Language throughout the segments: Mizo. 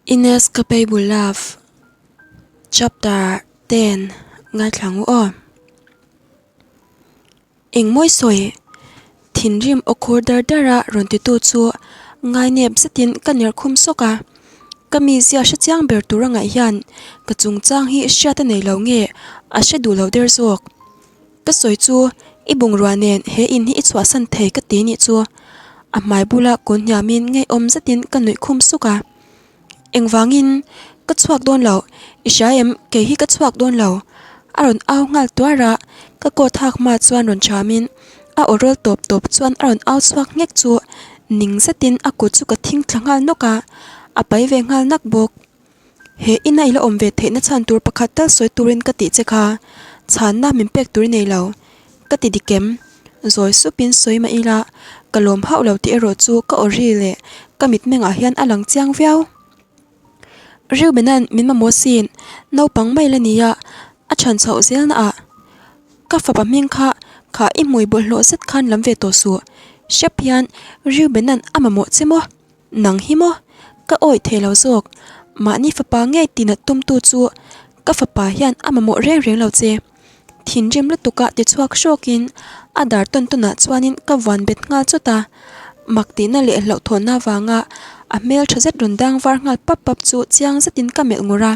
Inescapable Love Chapter 10 Ngaithla ngu aw. Engmawi sawi thinrim aw khur dar dar a rawn titu chu ngainep zetin ka ner khum sawk a. Ka mizia hre chiang ber tur a ngaih hian ka chungchang hi hriat a nei lo nge a hre duh lo der zawk. Ka sawi chu i bungrua nen he in hi i chhuahsan thei ka ti nih chu. A hmai bula kun hniamin ngeiawm zetin ka nuih khum suk a. Engvangin ka chhuak dawn lo, i hria em kei hi ka chhuak dawn lo. A rawn au nghal tuar a, ka coat hak hma chuan rawn thamin a aw rawl tawp tawp chuan a rawn au chhuak nghek chu ning zetin a kut chu ka thing thla nghal nawk a, a pai ve nghal nak bawk. He ina i la awm ve theihna chhan tur pakhat tal sawi turin ka tih che kha, chhanna min pek tur i nei lo. Ka ti dik em? Zawi supin sawi mah ila, ka lawm hauh lo tih erawh chu ka aw ri leh ka mitmengah hian a lang chiang viau. Reuben-a'n min mamawh sin, naupang mai la nia, a chhan chhoh zelna ah. Ka fapa hming kha kha i hmui bawlhhlawh zet khan lam ve tawh suh. Hrep hian Reuben-a'n a mamawh che maw? Nang hi maw? Ka awih thei lo zawk. Mahni fapa ngei tinat tumtu chu ka fapa hian a mamawh reng reng lo che. Thinrim lutuka tichhuak hrawkin a dar tawn tawnah chuanin ka vuan bet nghal chawt a. Mak tihna leh hlauhthawnna avanga a hmel tha zet rawn dang var nghal pap pap chu chiang zetin ka melh ngur a.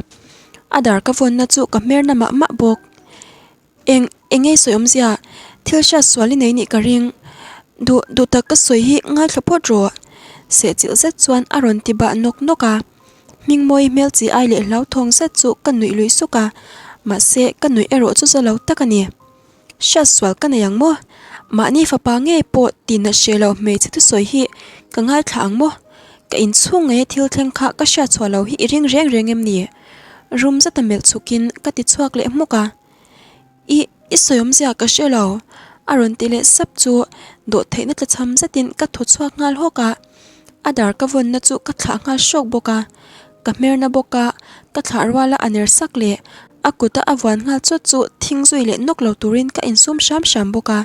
A dar ka vawnna chu ka hmer na mah mah bawk. Eng eng nge sawi awmzia? Thil hriat sual i nei nih ka ring. Duh duh tak ka sawi hi ngaithla phawt rawh. Sehchilh zet chuan a rawn ti bah nawk nawk a. Hmingmawi hmel chi ai leh hlauthawng zet chu ka nuih luih suk a, mahse ka nuih erawh chu za lo tak a ni. Hriat sual ka nei ang maw? Mahni fapa ngei pawh tinat hreh loh hmeichhe thusawi hi ka ngaithla ang maw? Ka inchhung ngeia thil thleng kha ka hriat chhuah lo hi i ring reng reng em ni? Rum zeta melh chhukin ka ti chhuak leh hmuk a. I, i sawi awmzia ka hre lo, a rawn ti leh sap chu dawhtheihna tlachham zetin ka thaw chhuak nghal hawk a. A dar ka vawnna chu ka thlah nghal hrawk bawk a. Ka hmerna bawk a, ka thlah ruala a ner sak leh a kuta a vuan nghal chawt chu thing zui leh nawk lo turin ka insum hram hram bawk a.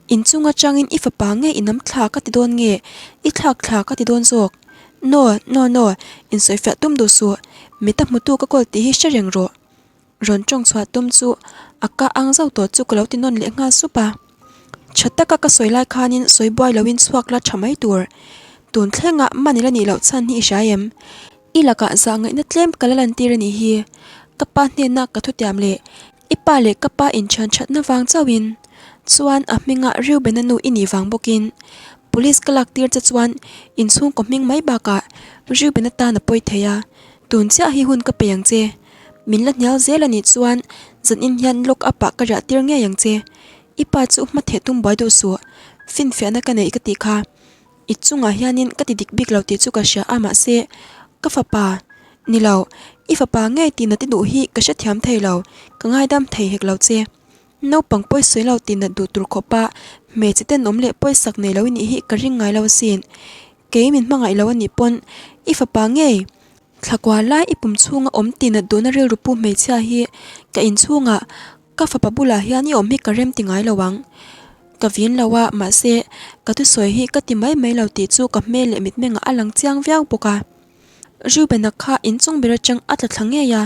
Inchung atangin i fapa nge i nam thla ka ti dawn nge i thlak thla ka ti dawn zawk? No, no, no, insawifiah tum duh suh, mita hmutu ka kawl tih hi hre reng rawh. Rawn tawng chhuah tum chu a ka ang zauh tawh chu ka lo ti nawn leh nghal sup a. Tha taka ka sawi lai khanin sawi buai loin chhuak la tha mai tur. Tun thlengah man ila nih loh chhan hi i hria em? I lakah zah ngaihna tlem ka la lantir a nih hi. Ka pa hnena ka thutiam leh i pa leh ka pa inthian thatna vang chauhin chuan a hmingah Reuben-a nu i nih vang bawkin Police ka lak tir che chuan inchhungkaw hming mai bakah Reuben-a tan a pawi thei a, tun chiah hi hun ka pe ang che. Min la hnial zel a nih chuan zanin hian lock up ah ka riah tir ngei ang che. I pa chu hma theh tum buai duh suh. Finfiahna ka neih ka tih kha. I chungah hianin ka ti dik bik lo tih chu ka hria a mahse ka fapa ni lo, i fapa ngei tih nat i duh hi ka hrethiam thei lo, ka ngaidam thei hek lo che. Naupang pawi sawi lo tih nat duh tur khawpa hmeichhe tenawm leh pawisak nei lo i nih hi ka ring ngai lo asin. Kei min hmangaih lo a nih pawn i fapa ngei Thlakua lai i pum chhunga awm tih nat duhna rilru pu hmeichhia hi ka inchhungah ka fapa bulah hian i awm hi ka rem ti ngai lo ang. Ka vin lo a, mahse ka thusawi hi ka ti mai mai lo tih chu ka hmel leh mitmengah a lang chiang viau bawk a. Reuben-a kha inchung ber atang a tla thla ngei a,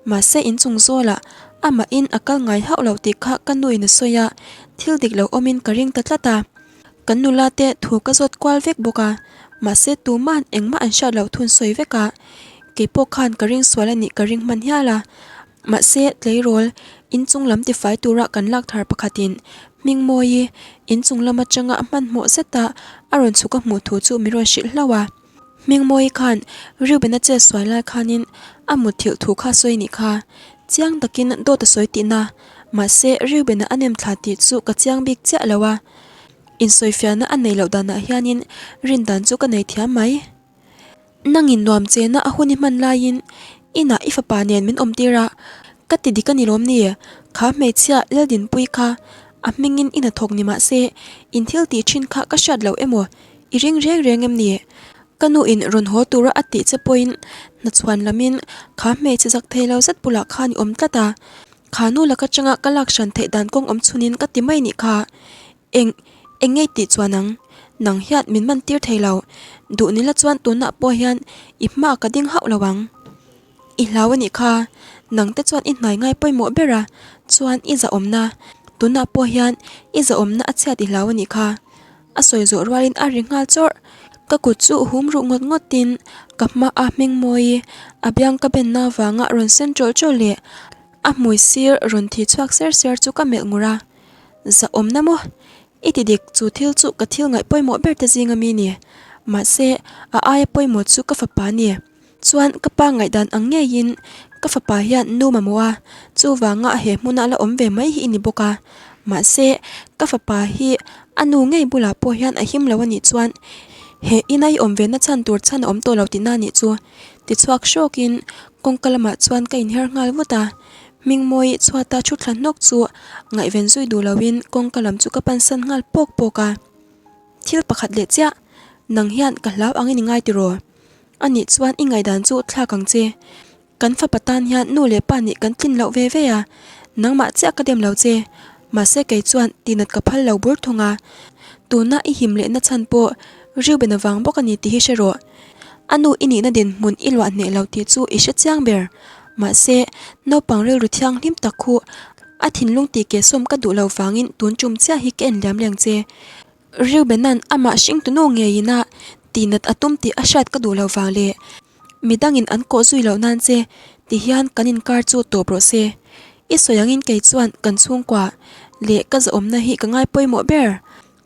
mahse inchung zawlah amahin a kal ngai hauh lo tih kha ka nuin a sawi a, thil dik lo awmin ka ring ta tlat a. Kan nula te thu ka zawt kual vek bawk a, mahse tuma'n engmah an hriat loh thun sawi vek a, keipawh khan ka ring sual a nih ka ring hman hial a. Mahse tleirawl inchung lam tifai tura kan lak thar pakhatin Hmingmawi inchung lam atanga hmanhmawh zeta a rawn chhuk a hmuh thu chu min rawn hrilh hlauh a. Hmingmawi khan Reuben-a chet sual lai khanin a mutthilh thu kha sawi nih kha. Chiang takin dawt a sawi tihna, mahse Reuben-a a nem thla tih chu ka chiang bik chiah lo a. Insawifiahna a neih loh danah hianin rin dan chu ka nei thiam mai. Nangin nuam chena a hun i hman laiin inah i fapa nen min awm tir a, ka ti dik a ni lawm ni? Kha hmeichhia Laldinpuii kha a hmingin i hnathawk ni mahse in thil tih thin kha ka hriat loh emaw I ring reng reng em ni? Ka nu in rawn haw tura a tih che pawhin hna chhuan lamin kha hmeichhe zak thei lo zet bulah khan i awm tlat a. Kha nu laka changa ka lak hran theih dan kawng awm chhunin ka ti mai nih kha. Eng, eng ngei tih chuan ang? Nang hian min man tir thei lo. Duh nila chuan tunah pawh hian i hma ka ding hauh lo ang. I hlau a nih kha. Nang te chuan i hnai ngai pawimawh ber a, chuan i zahawmna. Tunah pawh hian i zahawmna a chhiat i hlau a nih kha. A sawi zawh rualin a ri nghal chawrh. Ka kut chu hum ruh ngawt ngawtin ka hma a hming mawi a biang ka benna vanga rawn sen tawlh tawlh leh a hmui sir rawn thi chhuak ser ser chu ka melh ngur a. Zahawmna maw? I ti dik, chu thil chu ka thil ngaih pawimawh ber te zinga mi ni. Mahse, a aia pawimawh chu ka fapa a ni. Chuan ka pa ngaihdan ang ngeiin ka fapa hian nu mamawh a, chuvanga he hmuna la awm ve mai hi i ni bawk a. Mahse, ka fapa hi a nu ngei bulah pawh hian a him lo a nih chuan he ina i awm ve na chhan tur chhan a awm tawh lo tihna a nih chu. Tichhuak hrawkin kawngka lamah chuan ka inher nghal vut a, Hmingmawi chhuata thu thla hnawk chu ngaihven zui duh loin kawngka lam chu ka pansan nghal pawk pawk a. Thil pakhat leh chiah, nang hian ka hlau angin i ngai tiraw? A nih chuan i ngaihdan chu thlak ang che. Kan fapa tan hian nu leh pa nih kan tlin loh ve ve a, nangmah chiah ka dem lo che. Mahse kei chuan tihnat ka phal lo bur thung a, tuna i him lehna chhan pawh Reuben avang bawk a ni tih hi hre rawh. A nu i nihna dinhmun i luah hneh lo tih chu i hre chiang ber. Mahse, naupang rilru thianghlim tak khu a thinlung tih kehsawm ka duh lo vangin tun tum chiah hi ka en liam leng che. Reubena'n amah hringtunu ngeiin a tihnat a tum tih a hriat ka duh lo vang le. Midangin an kawh zui loh nan che ti hian kan inkar chu tawp rawh se. I sawi angin kei chuan kan chhungkua leh ka zahawmna hi ka ngai pawimawh ber.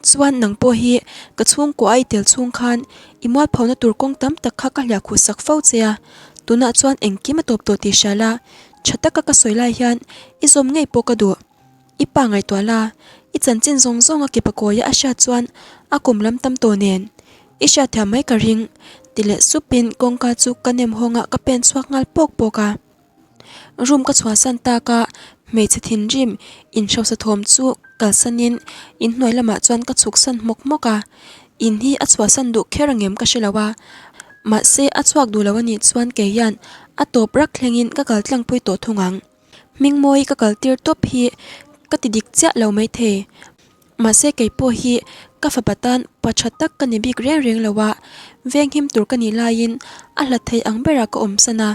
Chuan nang pawh hi ka chhungkua a i tel chhung khan i mualphona tur kawng tam tak kha ka hliah khuh sak fo che a. Tunah chuan engkim a tawp tawh tih hria la, tha taka ka sawi lai hian i zawm ngei pawh ka duh. I pa ngaihtuah la, i chanchin zawng zawng a kipa kawia a hriat chuan a kum lam tam tawh nen i hriat thiam mai ka ring ti leh supin kawngka chu ka nem hawng a ka pen chhuak nghal pawk pawk a. Room ka chhuahsan tak a, hmeichhe thinrim inhrosa thawm chu kalsanin inhnuai lamah chuan ka chhuksan hmawk hmawk a, in hi a chhuahsan duh kher angem ka hre lo a, mahse a chhuak duh lo a nih chuan kei hian a tawp rak thlengin ka kal tlangpui tawh thung ang. Hmingmawi ka kal tir tawp hi ka ti dik chiah lo maithei. Mahse kei pawh hi ka fapa tan pa tha tak ka ni bik reng reng lo a, venghim tur ka nih laiin a hlat thei ang berah ka awm san a,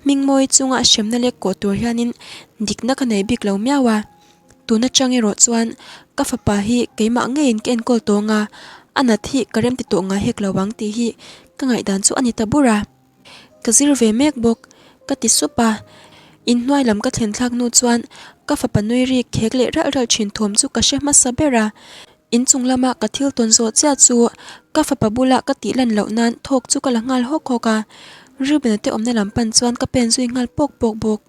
Hmingmawi chunga hremna lek kawh tur hianin dikna ka nei bik lo miau a. Tun atang erawh chuan ka fapa hi keimah ngeiin ka enkawl tawng a, a nat hi ka remti tawh ngai hek lo ang tih hi ka ngaihdan chu a ni ta bur a. Ka zir ve mek bawk, ka ti sup a. Inhnuai lam ka thlen thlak hnu chuan ka fapa nui ri khek leh ralh ralh thin thawm chu ka hre hmasa ber a. Inchung lama ka thil tawn zawh chiah chu ka fapa bula ka tih lan loh nan thawk chu ka la nghal hawk hawk a. Reuben-a te awmna lam pan chuan ka pen zui nghal pawk pawk bawk.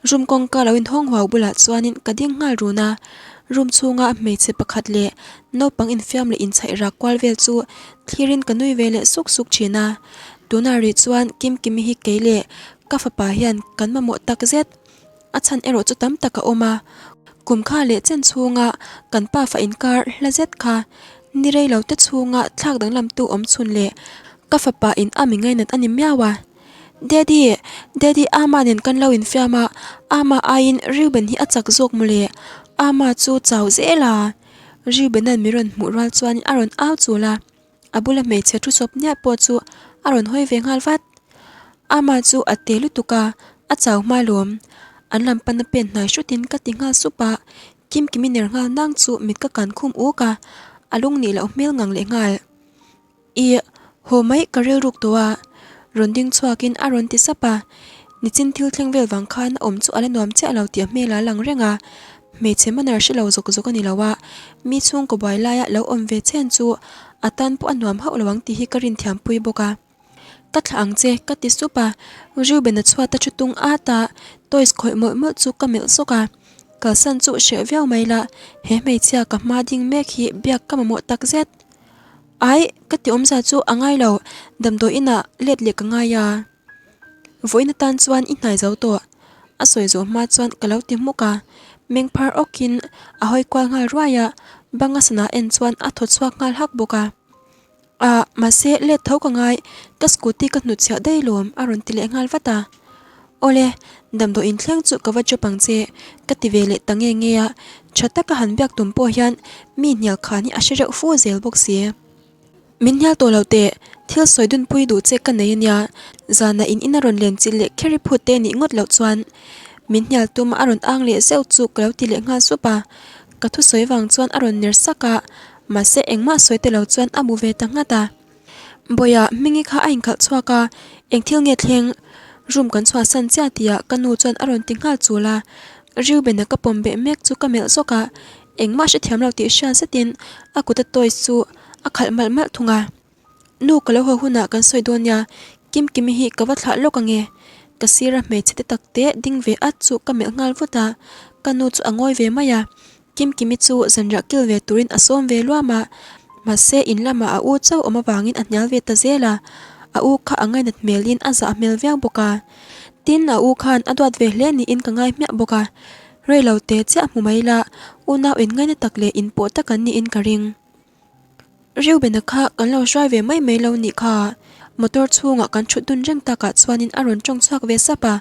Room kawngka lo inhawng huau bulah chuanin ka ding nghal run a, room chhunga hmeichhe pakhat leh naupang infiam leh inchhaih rak kual vel chu thlirin ka nui ve leh suk suk thin a. Tunah rih chuan Kimkimi hi kei leh ka fapa hian kan mamawh tak zet. A chhan erawh chu tam tak a awm a, kum kha leh chen chhunga kan pa fa inkar hla zet kha ni rei lo te chhunga thlak danglamtu awm chhun leh ka fapa in a mi ngainat a ni miau a. Daddy, Daddy Ama nen kan lo infiam a, Ama aiin Reuben hi a chak zawk mawle, Ama chu chau zel a. Reuben-a'n mi rawn hmuh rual chuan a rawn au chul a, a bula hmeichhe thu sawp niah pawh chu a rawn hawi ve nghal vat. Ama chu a te lutuk a, a chau hma lawm. An lam pana pen hnai hrutin ka ti nghal sup a, Kimkimi ner nghal nang chu mit ka kan khum uk a, a lung nih loh hmel ngang leh nghal. I haw mai ka rilruk tawh a, rawn ding chhuakin a rawn ti sap a. Nichin thil thleng vel vang khan a awm chu a la nuam chiah lo tih a hmel a lang reng a. Hmeichhe manner hre lo zawk zawk a ni lo a, mi chhungkaw buai laia lo awm ve chen chu a tan pawh a nuam hauh lo ang tih hi ka rinthiampui bawk a. Ka thlah ang che ka ti sup a, Reuben-a chhuat a thu tung at a, toys khawih mawlh mawlh chu ka melh zawk a. Kalsan chu hreh viau mai la, he hmeichhia ka hma ding mek hi biak ka mamawh takzet. Ai, ka ti awmza chu a ngai lo, damdawi inah let leh ka ngai a. Vawiin atan chuan i hnai zo tawh. A sawi zawh hma chuan ka lo ti hmuk a, meng phar awkin a hawi kual nghal ruai a, banga sana en chuan a thaw chhuak nghal hak bawk a. Ah, mahse let tho ka ngai, ka scooty ka hnutchhiah daih lawm a rawn ti leh nghal vat a. Awle, damdawi inthleng chu ka va drop ang che, ka ti ve leh ta nge nge a, tha taka han biak tum pawh hian mi hnial khan hi a hre reuh fu zel bawk si. Min hnial tawh lo teh, thil sawi dunpui duh che ka nei ania, zanah in ina rawn len chilh leh kher i phut te nih ngawt loh chuan min hnial tum a rawn ang leh zeuh chu ka lo ti leh nghal sup a, ka thusawi vang chuan a rawn ner sak a, mahse engmah sawi te lo chuan a mu ve ta nghat a. Bawiah, Hmingi kha a inkhalh chhuak a, eng thil nge thleng? Room kan chhuahsan chiah tihah ka nu chuan a rawn ti nghal chul a, Reuben-a ka pawm beh mek chu ka melh zawk a, engmah hrethiam lo tih hriat zetin a kuta toys chu a khalh malh malh thung a. Nu ka lo haw hunah kan sawi dawn nia, Kimkimi hi ka va thlah lawk ange. Ka sira hmeichhe te tak te ding ve at chu ka melh nghal vut a, ka nu chu a ngawi ve mai a, Kimkimi chu zanriah kil ve turin a sawm ve luam a, mahse in lamah a u chauh awm avangin a hnial ve ta zel a, a u kha a ngainat hmelin a zah hmel viau bawk a. Tin, a u khan a duat ve hle niin ka ngai hmiah bawk a, rei lo te chiah hmu mai la, unau in ngaina tak leh in pawh tak an niin ka ring. Reuben-a kha kan lo hruai ve mai mai lo nih kha. Motor chhungah kan thut dun reng takah chuanin a rawn tawng chhuak ve sap a,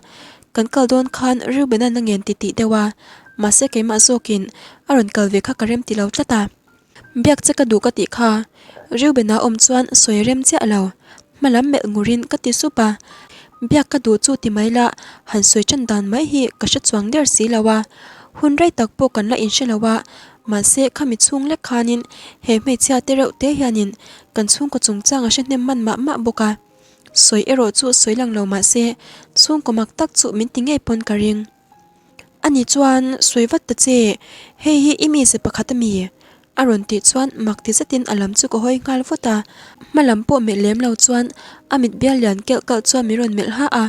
kan kal dawn khan Reuben-a'n a ngen titih deuh a, mahse keimah zawkin a rawn kal ve kha ka rem ti lo tlat a. Biak che ka duh ka tih kha. Reuben-a awm chuan sawi rem chiah lo. Hma lam melh ngurin ka ti sup a, biak ka duh chu ti mai la, han sawi tan dan mai hi ka hre chuang der si lo a, hun rei tak pawh kan la inhre lo a, mahse khami chhung lek khanin he hmeichhia te reuh te hianin kan chhungkaw chungchang a hre hnem hman mah mah bawk a, sawi erawh chu sawi lang lo mahse chhungkaw mak tak chu min ti ngei pawn ka ring. Ani chuan sawi vat ta che, hei hi i mize pakhat a mi? A rawn tih chuan mak ti zetin a lam chu ka hawi nghal vut a, hma lam pawh melh lem lo chuan a mit bial lian kelh kalh chuan min rawn melh ha a,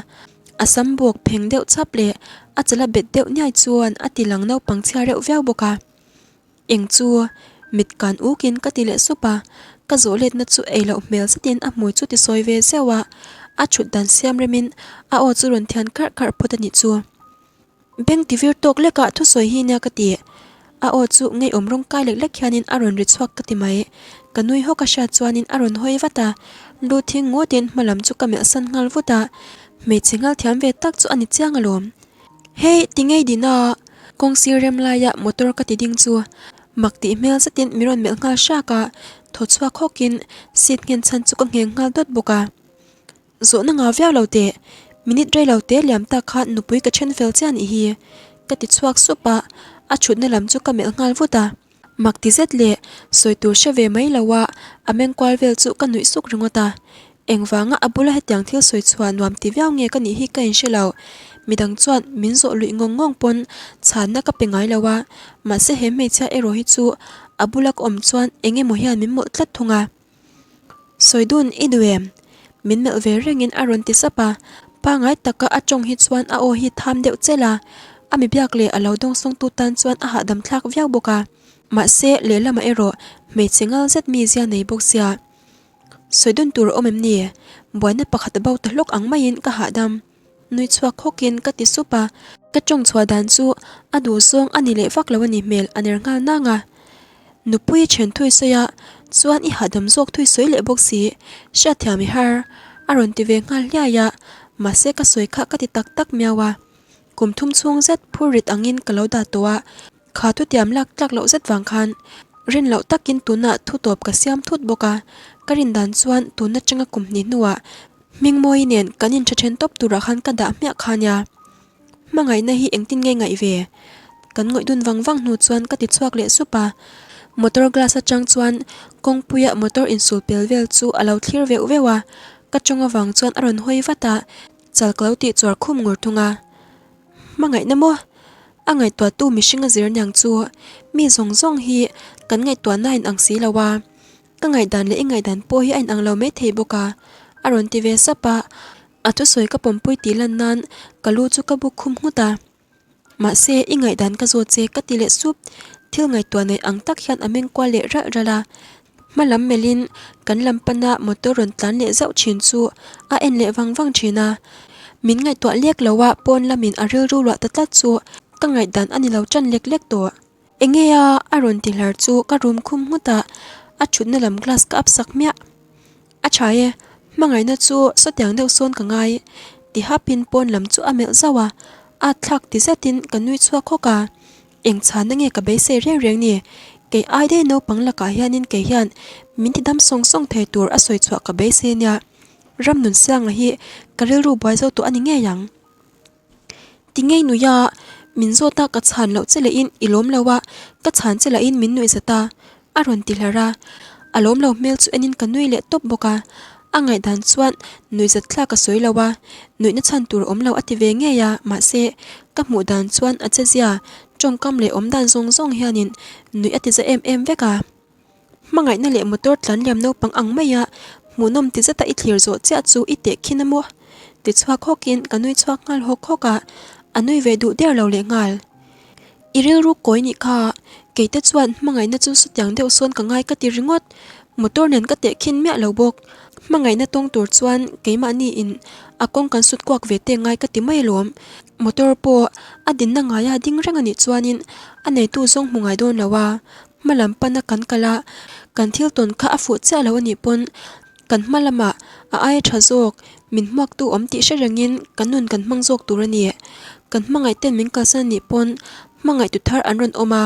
a sam bawk pheng deuh chhap leh a chala bet deuh niai chuan a ti lang naupang chhia reuh viau bawk a. Eng chu? Mit kan ukin ka ti leh sup a, ka zawh letna chu ei loh hmel zetin a hmui chu ti sawi ve zeuh a, a thut dan siam remin a aw chu rawn thian kharh kharh phawt a nih chu. Beng ti vir tawk lekah thusawi hi nia ka ti. A aw chu ngeiawm rawng kai lek lek hianin a rawn ri chhuak ka ti mai. Ka nui hawk a hriat chuanin a rawn hawi vat a, lu thing ngawtin hma lam chu ka melh san nghal vut a, hmeichhe nghal thiam ve tak chu a ni chiang alawm. Hei, ti ngei din a, kawng sir rem laia motor ka ti ding chu mak tih hmel zetin min rawn melh nghal hrak a, thaw chhuak hawkin seat nghen chhan chu ka ngheng nghal dawt bawk a. Zawhna ngah viau lo teh, minute rei lo te liam tak khan nupui ka then fel chiah anih hi, ka ti chhuak sup a, a thutna lam chu ka melh nghal vut a. Mak ti zet leh sawi tur hre ve mai lo a, a meng kual vel chu ka nuih suk ringawt a. Engvanga a bula hetiang thil sawi chhuah nuam ti viau nge ka nih hi ka inhre lo. Midang chuan min zawh luih ngawng ngawng pawn chhanna ka pe ngai lo a, mahse he hmeichhia erawh hi chu a bula ka awm chuan eng emaw hian min mawlh tlat thung a. Sawi dun i duh em? Min melh ve rengin a rawn ti sap a, pangai taka a tawng hi chuan a aw hi tham deuh chel a, a mi biak leh a lo dawngsawngtu tan chuan a hahdam thlak viau bawk a, mahse lehlamah erawh hmeichhe ngal zet mizia nei bawk sia. Sawi dun tur a awm em ni? Buaina pakhat a bo ta hlawk ang maiin ka hahdam. Nui chhuak hawkin ka ti sup a, ka tawng chhuah dan chu a duh zawng a ni leh vak lo a ni hmel a ner nghal nang a. Nupui then thui sawi a, chuan i hahdam zawk thui sawi leh bawk si, hriatthiam i har a rawn ti ve nghal hliai a, mahse ka sawi kha ka ti tak tak miau a. Kum thum chhung zet phur rit angin ka lo dah tawh a, Kha thutiam lak tlak loh zet vang khan rin loh takin tunah thu tawp ka siam thut bawk a, ka rin dan chuan tun atanga kum hnih hnuah Hmingmawi nen kan intha then tawp turah khan ka dah hmiah kha nia. Hmangaihna hi engtin nge ngaih ve? Kan ngawih dun vang vang hnu chuan ka ti chhuak leh sup a, motor glass atang chuan kawngpuia motor insul pel vel chu a lo thlir veuh veuh a, ka tawng avang chuan a rawn hawi vat a, chal ka lo tih chuar khum ngur thung a. Hmangaihna maw? A ngaihtuahtu mihring a zir niang chu mi zawng zawng hi kan ngaihtuahna a inang si lo a, ka ngaihdan leh i ngaihdan pawh hi a inang lo maithei bawk a, a rawn ti ve sap a, a thusawi ka pawmpui tih lan nan ka lu chu ka buk khum nghut a. Mahse, i ngaihdan ka zawt che ka ti leh sup, thil ngaihtuah nei ang tak hian a meng kual leh ralh ralh a, Hma lam melhin kan lam pana motor rawn tlan leh zauh thin chu a en leh vang vang thin a. Min ngaihtuah lek lo a pawn lamin a rilru luah ta tlat chu ka ngaihdan a ni lo tan lek lek tawh. Enge a a rawn ti hlar chu ka rum khum nghut a, a thutna lam glass ka up sak hmiah. A tha e, hmangaihna chu sawtiang deuh sawn ka ngai ti hapin pawn lam chu a melh zauh a, at thlak ti zetin ka nui chhuak hawk a. Eng chhana nge ka beisei reng reng ni? Kei ai daih naupang lakah hianin kei hian min ti dam sawng sawng thei tur a sawi chhuah ka beisei nia. Ramnunsianga hi ka rilru buai zo tawh a ni ngei ang. Ti ngei nui a, min zawt a ka chhan loh che lehin i lawm lo a, ka chhan che lahin min nuih zat a, a rawn ti hlar a. A lawm lo hmel chu enin ka nui leh tawp bawk a, a ngaihdan chuan nuih zat thlak a sawi lo a, nuihna chhan tur awm lo a ti ve ngei a, mahse ka hmuh dan chuan a chezia, tawngkam leh awmdan zawng zawng hianin nuih a ti za em em vek a. Hmangaihna leh motor tlan liam naupang ang maia hmuhnawm ti zeta i thlir zawh chiah chu i teh khin a maw? Ti chhuak hawkin ka nui chhuak nghal hawk hawk a, a nui ve duh der lo leh nghal. I rilru kawi nih kha, keite chuan hmangaihna chu sutiang deuh sawn ka ngai ka ti ringawt, motor nen ka teh khin miah lo bawk. Hmangaihna tawng tur chuan keimahni in a kawng kan sut kuak ve te ngai ka ti mai alawm. Motor pawh a dinna ngaia ding reng a nih chuanin a neitu zawng hmu ngai dawn lo a, Hma lam pana kan kal a, kan thil tawn kha a fuh chiah lo a nih pawn kan hma lamah a aia tha zawk, min hmuaktu awm tih hre rengin kan nun kan hmang zawk tur a ni. Kan hmangaih ten min kalsan a nih pawn hmangaihtu thar an rawn awm a,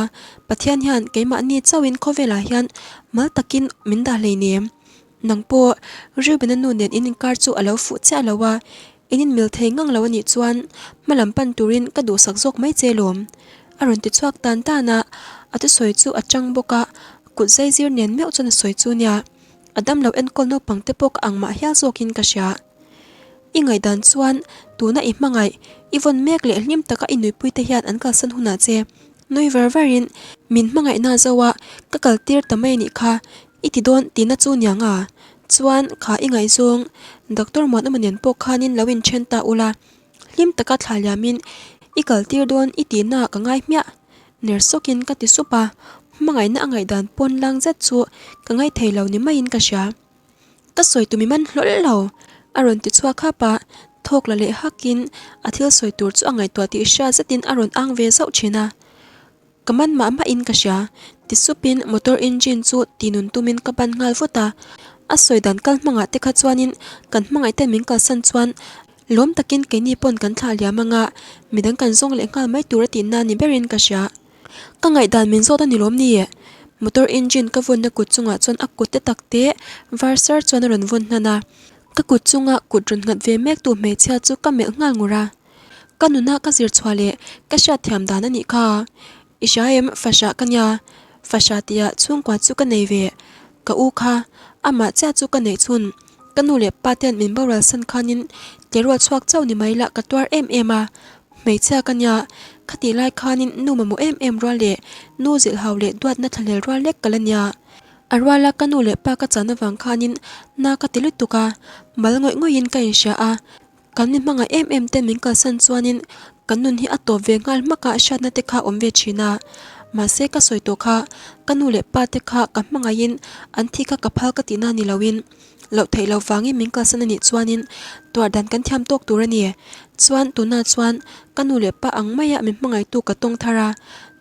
Pathian hian keimahni chauhin khawvelah hian mal takin min dah hleinem. Nang pawh Reuben-a nu nen in inkar chu a lo fuh chiah lo a, in inmil thei ngang lo a nih chuan hma lam pan turin ka duhsak zawk mai che lawm. A rawn ti chhuak tan tan a, a thusawi chu a chang bawk a, kut zai zir nen meuh chuan a sawi chu nia, a damlo enkawl naupang te pawh ka ang mah hial zawkin ka hria. I ngaihdan chuan tuna i hmangaih, i vawn mek leh hlim taka i nuipui te hian an kalsan hunah che nui var varin min hmangaihna zo a, ka kaltir ta mai a nih kha, I ti dawn tihna chu niang a, chuan kha i ngaihzawng Doctor Muanawma nen pawh khanin lo inthen ta ula, hlim taka thla liamin i kaltir dawn i tihna ka ngai hmiah ner sawkin ka ti sup a, hmangaihna a ngaihdan pawn lang zet chu ka ngaithei lo ni maiin ka hria. Ka sawi tumi man hlawl lo a rawn ti chhuak hap a, thawk la leh hakin a thil sawi tur chu a ngaihtuah tih hriat zetin a rawn ang ve zauh thin a. Ka man mah mah in ka hria, ti supin motor engine chu ti nun tumin ka ban nghal vut a. A sawi dan kal hmangah te kha chuanin kan hmangaih ten min kalsan chuan lawm takin keini pawn kan thlah liam anga midang kan zawng leh nghal mai tur a tihna ni berin ka hria. Ka ngaihdan min zawt a ni lawm ni? Motor engine ka vawnna kut chungah chuan a kut te tak te var sar chuan a rawn vawn hnan a. Ka kut chunga kut rawn nghat ve mek tu hmeichhia chu ka melh nghal ngur a. Ka nuna ka zir chhuah leh ka hriat thiam dan a nih kha. I hria em Fasha ka nia, Fasha tia chhungkua chu ka nei ve. Ka u kha, amah chiah chu ka neih chhun. Ka nu leh pa ten min boral san khanin tlerual chhuak chauh ni mai lah ka tuar em em a. Hmeichhia ka nia, khatih lai khanin nu mamawh em em rual leh nu zilhhau leh duatna thlahlel rual lek ka la nia. A ruala ka nu leh pa ka chan avang khanin na ka ti lutuk a, mal ngawih ngawihin ka inhria a. Kan mi hmangaih em em te min kalsan chuanin kan nun hi a tawp ve nghal hmak a hriatna te kha awm ve thin a. Mahse ka sawi tawh kha ka nu leh pa te kha ka hmangaihin an thi kha ka phal ka tihna ni loin loh theih loh vangin min kalsan a nih chuanin tuar dan kan thiam tawk tur a ni. Chuan tunah chuan ka nu leh pa ang maia min hmangaihtu ka tawng thar a,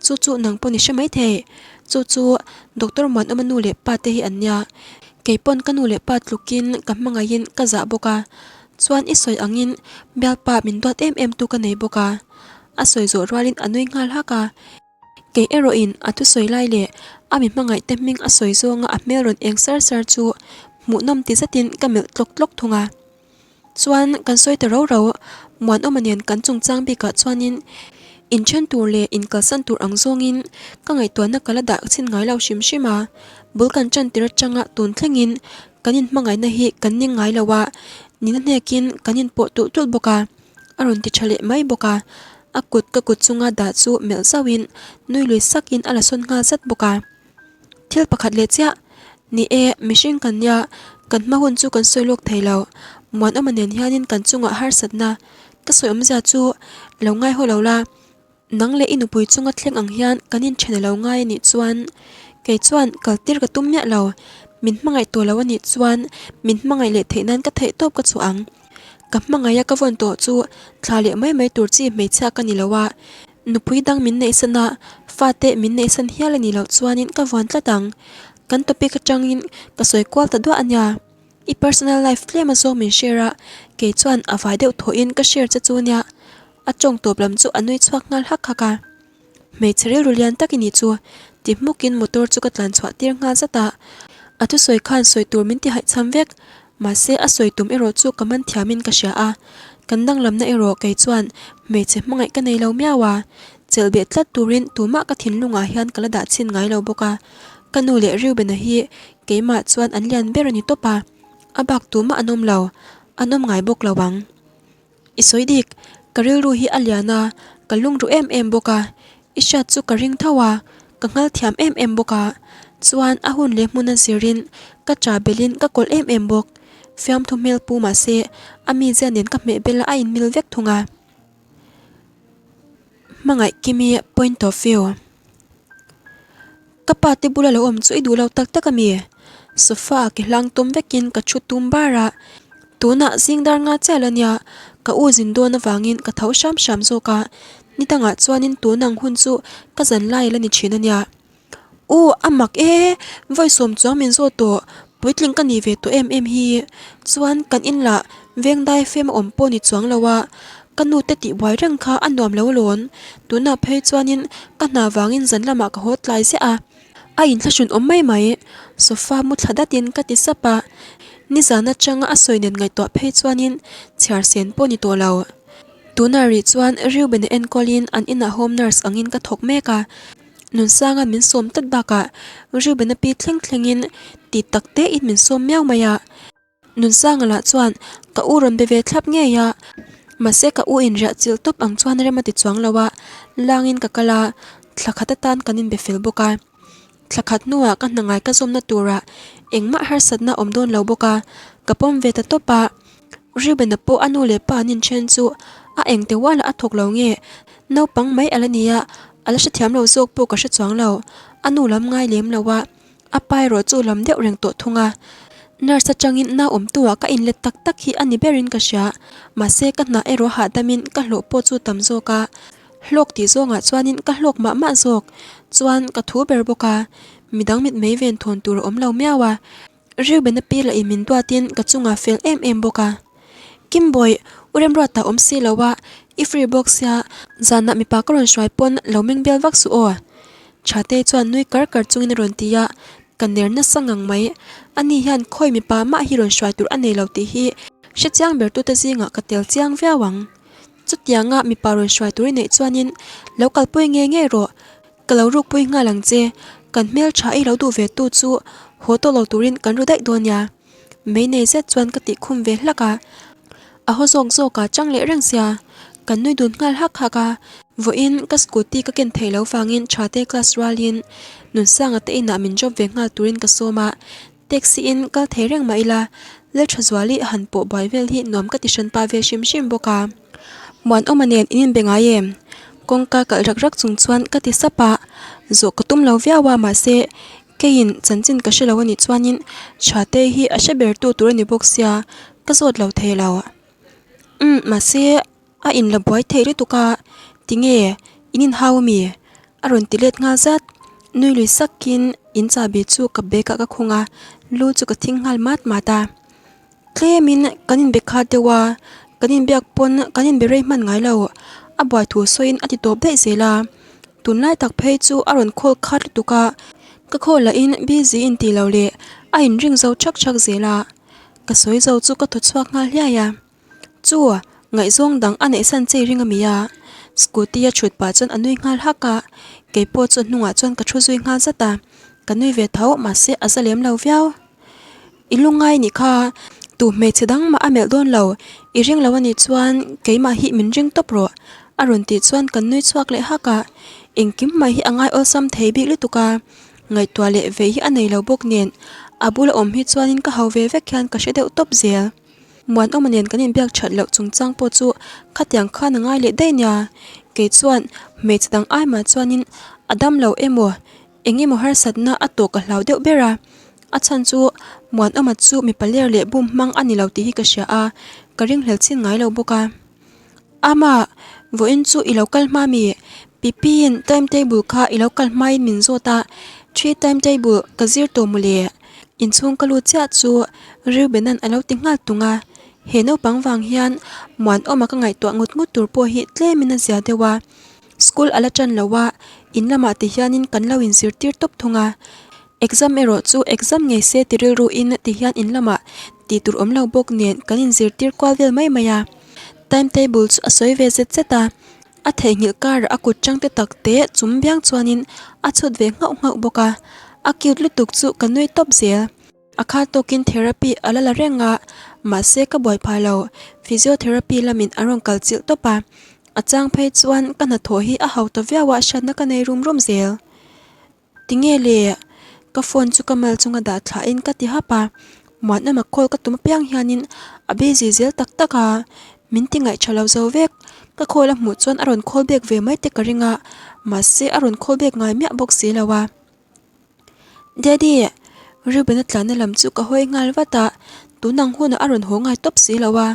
chu chu nang pawh ni hre mai thei. Chu chu Doctor Muanawma nu leh pa te hi an nia. Kei pawn ka nu leh pa tlukin ka hmangaihin ka zah bawk a. Chuan i sawi angin bialpa min duat em em tu ka nei bawk a, a sawi zawh rualin a nui nghal hak a. Kei erawhin a thusawi lai leh a mi hmangaihte hming a sawi zawnga a hmel rawn eng sar sar chu hmuhnawm ti zetin ka melh tlawk tlawk thung a. Chuan kan sawi ta ro ro, Muanawma nen kan chungchang bikah chuanin inthen tur leh inkalsan tur ang zawngin ka ngaihtuahna ka la dah chhin ngai lo hrim hrim a, bul kan tan tir atanga tun thlengin Kan inhmangaihna hi kan ning ngai lo a, nina hnekin kan inpawh tulh tulh bawk a, a rawn ti tha leh mai bawk a. A kut ka kut chunga dah chu melh zauhin nui lui sakin a la sawn nghal zat bawk a. Thil pakhat leh chiah, ni e, mihring kan nia, kan hma hun chu kan sawi lawk thei lo. Muanawma nen hianin kan chungah harsatna ka sawi awmzia chu lo ngai haw lo la. Nang leh i nupui chunga thleng ang hian kan inthen a lo ngai a nih chuan kei chuan kal tir ka tum miah lo. Min hmangaih tawh lo a nih chuan min hmangaih leh theih nan ka theih tawp ka chhuah ang. Ka hmangaih a ka vawn tawh chu thla leh mai mai tur chi hmeichhia ka ni lo a, nupui dang min neihsan a, fate min neihsan hial a nih loh chuanin ka vuan tlat ang. Kan topic atangin ka sawi kual ta duah a nia. I personal life tlem a zawng min share a, kei chuan a vai deuh thawhin ka share che chu nia. A tawng tawp lam chu a nui chhuak nghal hak hak a. Hmeichhe rilru lian tak i nih chu, ti hmukin motor chu ka tlan chhuah tir nghal zat a. A thusawi khan sawi tur min ti haihchham vek. Mahse a sawi tum erawh chu ka man thiamin ka hria a. Kan danglamna erawh kei chuan hmeichhe hmangaih ka nei lo miau a. Chelh beh tlat turin tumah ka thinlungah hian ka la dah chhin ngai lo bawk a. Ka nu leh Reuben-a hi keimah chuan an lian ber a ni tawp a. A bak tumah an awm lo. An awm ngai bawk lo ang. I sawi dik, ka rilru hi a lian a, ka lungruh em em bawk a, i hriat chu ka ring tho a, ka nghal thiam em em bawk a, chuan a hun leh hmun a zirin ka cha belin ka kawlh em em bawk, fiamthu hmel pu mahse a mizia nen ka hmeh bel a a inmil vek thung a. Hmangaih Kimi point of view. Ka pa te bula lo awm chu i duh lo tak tak a mi? Sofa ah ke hlang tum vekin ka thu tum bar a, tunah zing dar nga chiah la nia, ka u zin dawn avangin ka tho hram hram zawk a, ni dangah chuanin tun ang hun chu ka zan lai la ni thin a nia. U a mak e, vawi sawm chuang min zawt tawh, puitling ka nih ve tawh em em hi, chuan kan in lah veng dai fem a awm pawh ni chuang lo a, Ka nu te tih buai reng kha a nuam lo lawn. Tunah phei chuanin ka hna vangin zan lamah ka haw tlai ziah a. A inthlahrun awm mai mai. Sofa mu thla datin ka ti sap a. Nizan atanga a sawi nen ngaihtuah phei chuanin chhiar sen pawh ni tawh lo. Tunah rih chuan Reuben-a enkawlin an inah home nurse angin ka thawk mek a. Nunsanga min sawm tlat bakah Reuben-a pi thleng thlengin ti tak tein min sawm miau mai a. Nunsanga lah chuan ka u rawn be ve thlap ngei a, mahse ka u inriah chilh tawp ang chuan rem a ti chuang lo a, langin ka kal a, thla khat atan kan inbe fel bawk a. Thla khat hnuah ka hna ngai ka zawmna turah engmah harsatna a awm dawn lo bawk a, ka pawm ve ta tawp a. Reuben-a pawh a nu leh pa an inthen chu a engte ualah a thawk lo nge, naupang mai a la ni a, a la hrethiam lo zawk pawh ka hre chuang lo, a nu lam ngai lem lo a. A pa erawh chu lam deuh reng tawh thung a, nurse atangin nau awmtu ah ka inlet tak tak hi a ni berin ka hria, mahse ka hna erawh hahdamin ka hlawh pawh chu tam zawk a, hlawk tih zawngah chuanin ka hlawk mah mah zawk chuan ka thu ber bawk a, midang mitmei ven thawn tur a awm lo miau a, Reuben-a pi lah in min duatin ka chungah fel em em bawk a. Kimbawi, u Remruata awm si lo a, i free bawk sia, zanah mipa ka rawn hruai pawn lo meng bial vak suh aw. Thatei chuan nui kar kar chungin a rawn ti a, ka ner nasa ngang mai. Ani hian khawi mipa mah hi rawn hruai tur a nei lo tih hi hre chiang ber tute zingah ka tel chiang viau ang. Chutianga mipa rawn hruai tur i neih chuanin lo kalpui ngei ngei rawh, ka lo rukpui nghal ang che, kan hmeltha i lo duh ve tu chu haw tawh lo turin kan ru daih dawn nia. Mei nei zet chuan ka tih khum ve hlak a, a haw zawk zawk a chang leh reng sia, kan nui dun nghal hak hak a. Vawiin ka scooty ka ken theih loh vangin Thate class rualin Nunsanga te inah min drop ve nghal turin ka sawm a, taxi in kal thei reng mah ila Lalthazuali han pawh buai vel hi nuam ka ti hran pah ve hrim hrim bawk a. Muanawma nen in inbe ngai em? Kawngka kalh rak rak chung chuan ka ti sap a, zawh ka tum lo viau a mahse Keiin chanchin ka hre lo a nih chuanin Thatei hi a hre ber tu tur a ni bawk sia, ka zawt lo thei lo. Umm, mahse a inla buai thei lutuk a, tinge in inhau ami? A rawn ti let nghal zat. Nui lui sakin in chahbi chu ka bag ah ka khung a, lu chu ka thing nghal mat mat a. Tlemin kan inbe khat deuh a, kan inbiak pawn kan inbe rei hman ngai lo, a buai thu sawiin a ti tawp daih zel a. Tunlai tak phei chu a rawn call khat lutuk a, ka call lahin busy in tih loh leh a inring zo thak thak zel a, ka sawi zo chu ka thaw chhuak nghal hliai a. Chu, ngaihzawng dang a neihsan chei ring a mi a, scooty a thut pah chuan a nui nghal hak a, keipawh chu a hnungah chuan ka thu zui nghal zat a, ka nui ve tho mahse a za lem lo viau. I lungngai nih kha, tu hmeichhe dang mah a melh dawn lo, i ring lo a nih chuan keimah hi min ring tawp rawh a rawn tih chuan kan nui chhuak leh hak a, engkim mai hi a ngai awlsam thei bik lutuk a, ngaihtuah leh vei hi a nei lo bawk nen a bula awm hi chuanin ka ho ve vek hian ka hre deuh tawp zel. Muanawma nen kan inbiak that loh chungchang pawh chu khatiang khan a ngai leh daih nia, kei chuan hmeichhe dang ai mah chuanin a dam lo emaw Eng emaw harsatna a tawh ka hlau deuh ber a, a chhan chu Muanawma chu mipa ler leh bum hmang a ni lo tih hi ka hria a, ka ringhlel chin ngai lo bawk a. Ama, vawiin chu i lo kal hma mi? Pipiin timetable kha i lo kal hmain min zawt a, Three timetable ka zir tawh mawle. Inchhung ka lut chiah chu Reuben-a'n a lo ti nghal tung a, he naupang vang hian Muanawma ka ngaihtuah ngut ngut tur pawh hi tlemin a zia deuh a. School a la ṭan lo a, in lamah ti hianin kan lo inzirtir tawp thung a. Exam erawh chu exam ngei se ti rilruin ti hian in lamah tih tur awm lo bawk nen kan inzirtir kual vel mai mai a. Time table chu a sawi ve zet zet a, a theihnghilh karah a kut chang te tak te chum biang chuanin a chhut ve nghauh nghauh bawk a. A cute lutuk chu ka nui tawp zel. A kha tawkin therapy a la la reng a, mahse ka buai phah lo. Physiotherapy lamin an rawn kal chilh tawp a, a chang phei chuan ka hnathawh hi a hau ta viau a hriatna ka nei rum rum zel. Tinge le? Ka phone chu ka mal chunga dah thlahin ka ti hap a, Muanawma call ka tum apiang hianin a busy zel tak tak a, min ti ngaihṭha lo zo vek. Ka call a hmuh chuan a rawn call back ve mai te ka ring a, mahse a rawn call back ngai miah bawk si lo a. Daddy! Reuben-a tlanna lam chu ka hawi nghal vat a, tun ang hunah a rawn haw ngai tawp si lo a.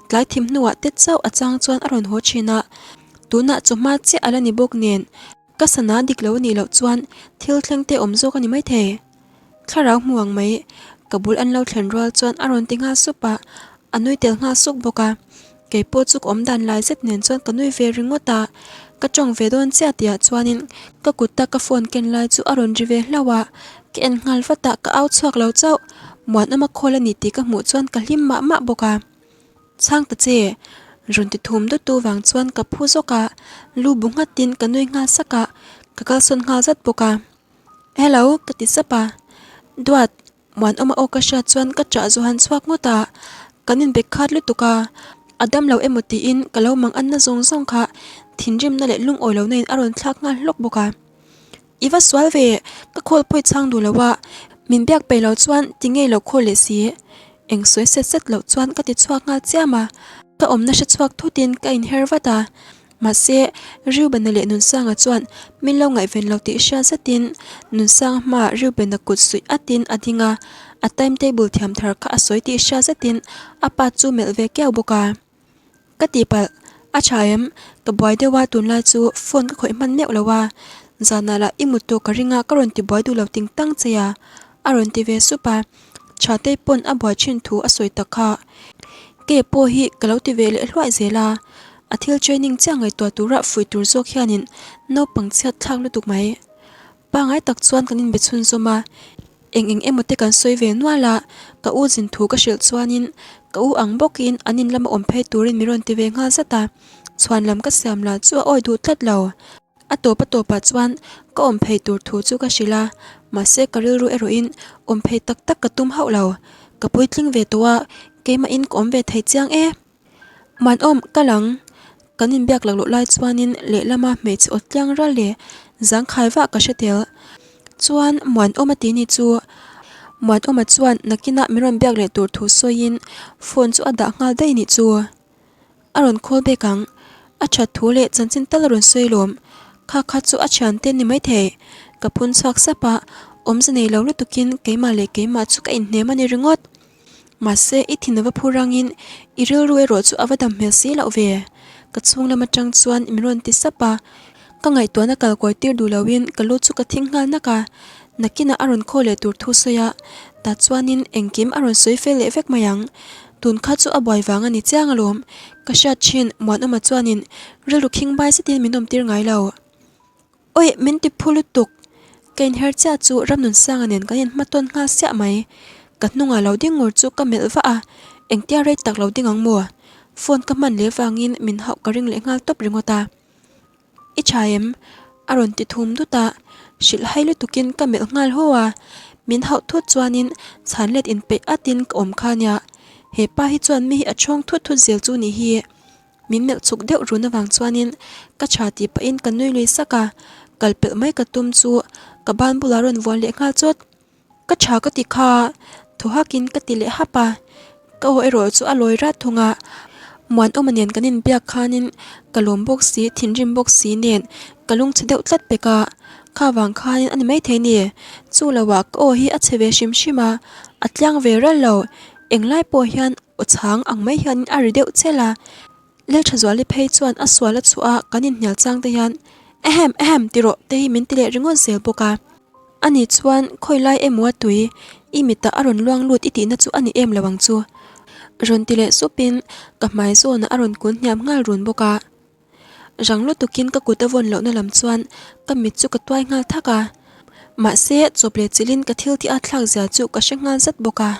Tlai thim hnuah te chauh a chang chuan a rawn haw thin a, tunah chawhma chiah a la ni bawk nen ka sana dik lo a nih loh chuan thil thleng te awm zawk a ni maithei. Thlarau hmu ang mai, ka bul an lo thlen rual chuan a rawn ti nghal sup a, a nui tel nghal suk bawk a. Kei pawh chu ka awm dan lai zet nen chuan ka nui ve ringawt a, ka tawng ve dawn chiah tihah chuanin ka kuta ka phone ken lai chu a rawn ri ve hlauh a, ka en nghal vat a, ka au chhuak lo chauh. Muanawma khawl a ni tih ka hmuh chuan ka hlim mah mah bawk a. Chhang ta che! Rawn ti thum dawt tu vang chuan ka phu zawk a, lu bu nghatin ka nui nghal sak a, ka kalsawn nghal zat bawk a. Hello! ka ti sap a, Duat! Muanawma aw ka hriat chuan ka ṭah zu han chhuak ngawt a, kan inbe khat lutuk a, a dam lo emaw tiin ka lo mang anna zawng zawng kha thinrimna leh lungawi lohna in a rawn thlak nghal hlawk bawk a. I va sual ve, ka khawl pawh i chhang duh lo a, min biak peih lo chuan ti ngei lo khawl leh si. Eng sawi set set loh chuan ka ti chhuak nghal chiam a, ka awmna hre chhuak thutin ka inher vat a. Mahse, Reubena leh Nunsanga chuan min lo ngaihven lo tih hria zetin Nunsanga hmaah Reubena kut suih atin a ding a, a timetable thiam thar kha a sawi tih hria zetin a pa chu melh ve kiau bawk a. Ka tihpalh, a tha em? Ka buai deuh a tunlai chu phone ka khawih hman meuh lo a, zanah lah i mut tawh ka ring a ka rawn ti buai duh lo ting tang che a, a rawn ti ve sup a. Thatei pawn a buai thin thu a sawi tak kha. Kei pawh hi ka lo ti ve leh hluai zel a, a thil training chiah ngaihtuah tura fuih tur zawk hianin naupang chhiat thlak lutuk mai. Pangai tak chuan kan inbe chhunzawm a, eng eng emaw te kan sawi ve nual a, ka u zin thu ka hrilh chuanin ka u ang bawkin an in lama awm phei turin min rawn ti ve nghal zat a, chhuan lam ka siam lah chu a awi duh tlat lo. A tawp a tawpah chuan ka awm phei tur thu chu ka hrilh a, mahse ka rilru erawhin awm phei tak tak ka tum hauh lo. Ka puitling ve tawh a, keimahin ka awm ve thei chiang e. Manawm, ka lang. Kan inbiak lak loh lai chuanin lehlama hmeichhe awt tliang ral leh zangkhai vah ka hre tel. Chuan Muanawma ti ni chu Muanawma chuan nakinah min rawn biak leh tur thu sawiin phone chu a dah nghal daih nih chu. A rawn call back ang. A that thu leh chanchin tal a rawn sawi lawm. Kha kha chu a thian te ni maithei. Ka phun chhuak sap a, awmze nei lo lutukin keimah leh keimah chu ka inhnem a ni ringawt. Mahse i thin a va phu rangin i rilru erawh chu a va dam hmel si loh ve. Ka chhung lam atang chuan min rawn ti sap a, ka ngaihtuahna kal kawi tir duh loin ka lu chu ka thing nghal nak a, nakinah a rawn khaw leh tur thu sawi a, tah chuanin engkim a rawn sawi fel leh vek mai ang. Tun kha chu a buai vang a ni chiang alawm, ka hriat thin Muanawma chuanin rilru khing bai zetin min awm tir ngai lo. Awi, min ti phu lutuk! Ka inher chiah chu Ramnunsanga nen kan inhmatawn nghal siah mai. Ka hnungah lo ding ngur chu ka melh vah a, engtia rei tak lo ding ang maw? Phone ka hman leh vangin min hauh ka ring leh nghal tawp ringawt a. I tha em? A rawn ti thum dut a, hrilh hai lutukin ka melh nghal haw a. Min hauh thut chuanin chhan let inpeih atin ka awm kha nia. He pa hi chuan mi hi a chhawng thut thut zel chu nih hi. Min melh chuk deuh run avang chuanin ka tha tih pahin ka nui lui sak a, kal pelh mai ka tum chu ka ban bulah rawn vuan leh nghal chawt. Ka tha ka ti kha, thaw hakin ka ti leh hap a, ka aw erawh chu a lawi rat thung a, Muanawma nen kan inbiak khanin ka lawm bawk si, thinrim bawk si nen ka lungchhe deuh tlat pek a, kha vang khanin a ni maithei ni, chu loah ka aw hi a chhe ve hrim hrim a, a tliang ve ral lo, englai pawh hian Aw chhang ang mai hianin a ri deuh chel a, Lelthazuali phei chuan a sual a chhuah a kan inhnial chang te hian Ahem ahem ti rawh te hi min ti leh ringawt zel bawk a. Ani chuan khawi lai emaw a tui i mitah a rawn luang lut i tihna chu a ni em lo ang chu rawn ti leh supin ka hmai zawnah a rawn kun hniam nghal run bawk a. Rang lutukin ka kut a vawn lohna lam chuan ka mit chu ka tuai nghal thak a. Mahse, chawp leh chilhin ka thil tih a thlak zia chu ka hre nghal zat bawk a.